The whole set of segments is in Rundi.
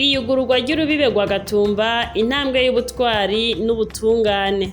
Iyugururwa ry'urubibe rwa Gatumba, intambwe y'ubutwari n'ubutungane.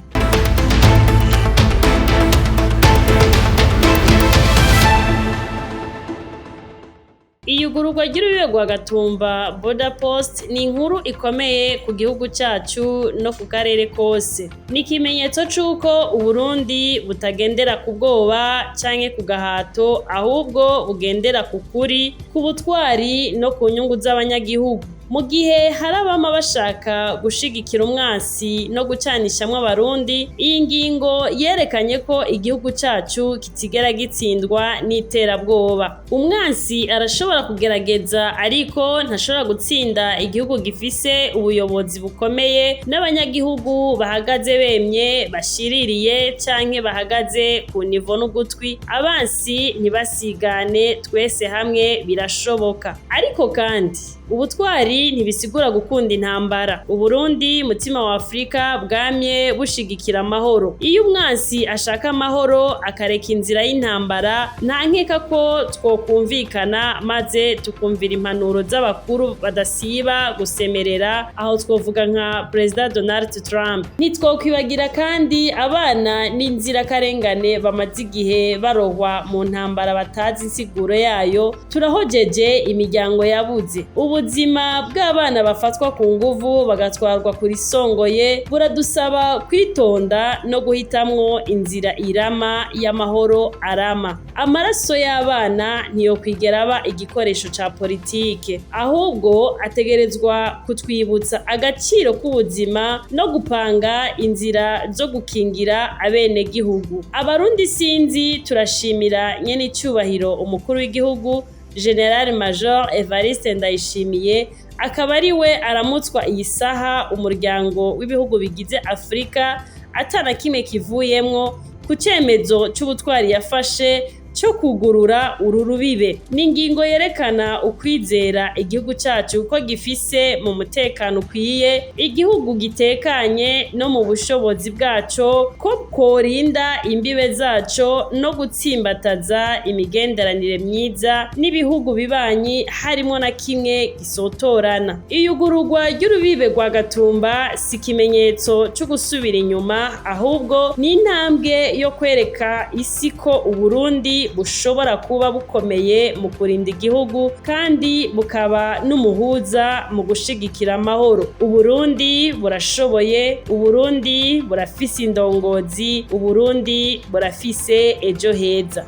Iyugururwa ry'urubibe rwa Gatumba Border Post ni inkuru ikomeye ku gihugu cacu no ku karere kose. Ni ikimenyetso c'uko Uburundi butagendera ku bwoba canke ku gahato, ahubwo bugendera ku kuri, ku butwari no ku nyungu z'abanyagihugu. Mu gihe hari abama bashaka gushigikira umwansi no gucanishamwo abarundi, iyi ngingo yerekanye ko igihugu cacu kitigera gitsindwa n'iterabwoba. Umwansi arashobora kugerageza, ariko ntashobora gutsinda igihugu gifise ubuyobozi bukomeye n'abanyagihugu bahagaze bemye, bashiririye canke bahagaze ku nivo n'ugutwi. Abansi ntibasigane, twese hamwe birashoboka. Ariko kandi ubutwari ntibisigura gukunda intambara. Uburundi, mutima wa Afrika, bwamye bushigikira amahoro. Iyo umwansi ashaka amahoro akareka inzira y'intambara, nta nkeka ko twokumvikana maze tukumvira impanuro z'abakuru badasiba gusemerera, aho twovuga nka Perezida Donald Trump. Ntitwokwibagira kandi abana n'inzirakarengane bamaze igihe barohwa mu ntambara batazi insiguro yayo. Turahojeje imiryango yabuze. Ubuzima bw'abana bafatwa ku nguvu bagatwarwa kuri songoye buradusaba kwitonda no guhitamwo inzira irama y'amahoro arama. Amaraso y'abana ntiyokwigera aba igikoresho ca politike, ahubwo ategerezwa kutwibutsa agaciro k'ubuzima no gupanga inzira zo gukingira abenegihugu. Abarundi sinzi turashimira nyenicubahiro umukuru w'igihugu General Major Evariste Ndayishimiye, akaba ari we aramutswa iyi saha umuryango w'ibihugu bigize Afrika atana kimwe kivuyemwo ku cemezo c'ubutwari yafashe co kugurura uru rubibe. Ni ingingo yerekana ukwizera igihugu cacu ko gifise mu mutekano ukwiye, igihugu gitekanye no mu bushobozi bwaco ko kworinda imbibe zaco no gutsimbataza imigenderanire myiza n'ibihugu bibanyi, harimwo na kimwe gisotorana. Iyugururwa ry'urubibe rwa Gatumba si ikimenyetso co gusubira inyuma, ahubwo ni intambwe yo kwereka isi ko Uburundi bushobora kuba bukomeye mu kurinda igihugu kandi bukaba n'umuhuza mu gushigikira amahoro. Uburundi burashoboye, Uburundi burafise indongozi, Uburundi burafise ejo heza.